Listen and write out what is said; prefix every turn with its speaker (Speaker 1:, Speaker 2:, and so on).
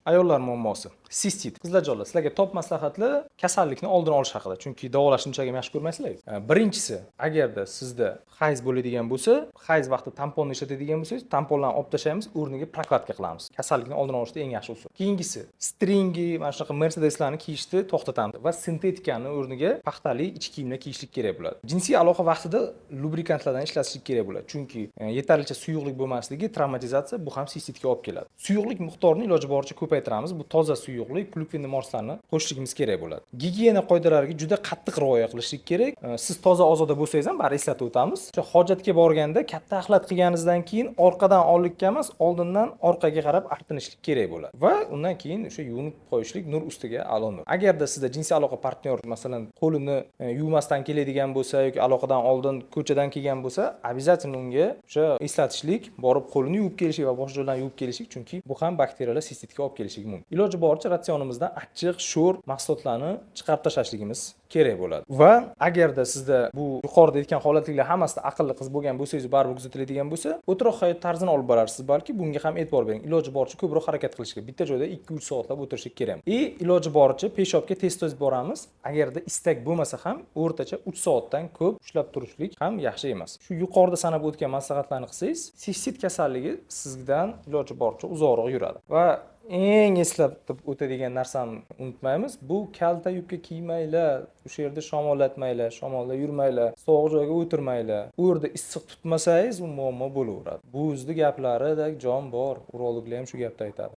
Speaker 1: Ayollar muammosi. Sistit. Qizlarjonlar, sizlarga top maslahatlar kasallikni oldini olish haqida. Chunki davolashni unchalik yaxshi ko'rmaysizlar. Birinchisi, agarda sizda hayz bo'ladigan bo'lsa, hayz vaqtida tamponni ishlatadigan bo'lsangiz, tamponlarni olib tashlaymiz, o'rniga прокладка qilamiz. Kasallikni oldini olishda eng yaxshi usul. Keyingisi, stringi, mana shunaqa Mercedeslarni kiyishni to'xtatamiz va sintetikani o'rniga paxtali ich kiyimlar kiyishlik kerak bo'ladi. Jinsiy aloqa vaqtida lubrikantlardan ishlatishlik kerak bo'ladi. Chunki yetarlicha suyuqlik bo'lmasligi, travmatizatsiya, bu ham sistitga olib keladi. Suyuqlik miqdorini iloji boricha ko'paytiramiz. Bu toza suyuqlik, клюквенный морс larni qo'shishligimiz kerak bo'ladi. Gigiyena qoidalariga juda qattiq rioya qilishlik kerak. Siz toza ozoda bo'lsangiz ham, bari eslatib o'tamiz. O'sha hojatga borganda katta axlat qilganingizdan keyin orqadan oldinga emas, oldindan orqaga qarab artinishlik kerak bo'ladi. Va undan keyin o'sha yuvinib qo'yishlik nur ustiga a'lo nur. Agarda sizda jinsiy aloqa partnyor, masalan, qo'lini yuvmasdan keladigan bo'lsa yoki aloqadan oldin ko'chadan kelgan bo'lsa, обязательно unga o'sha eslatishlik, borib qo'lini yuvib kelishlik va boshqa joylarni yuvib kelishlik, chunki bu ham bakteriyalar sistitga olib kelishligi mumkin. Iloji boricha ratsionimizdan achchiq, sho'r mahsulotlarni chiqarib tashlashligimiz kerak bo'ladi. Va agarda sizda bu yuqorida aytgan holatlar hammasida aqlli qiz bo'lgan bo'lsangiz, baribir kuzatiladigan bo'lsa, o'tiroq hayot tarzini olib borarsiz, balki bunga ham e'tibor bering. Iloji boricha ko'proq harakat qilishga, bitta joyda 2-3 soatlab o'tirishlik kerak. И iloji boricha peshobga tez-tez boramiz. Agarda istak bo'lmasa ham, o'rtacha 3 soatdan ko'p ushlab turishlik ham yaxshi emas. Shu yuqorida sanab o'tgan maslahatlarni qilsangiz, sistit kasalligi sizdan iloji boricha uzoqroq yuradi. Va eng eslatib o'tadigan narsani unutmaymiz. Bu kalta yubka kiymanglar, o'sha yerda shamollatmanglar, shamolda yurmanglar, sovuq joyga o'tirmanglar. U yerda issiq tutmasangiz, u muammo bo'laveradi. Bu o'zini gaplarida jon bor, urologlar ham shu gapni aytadi.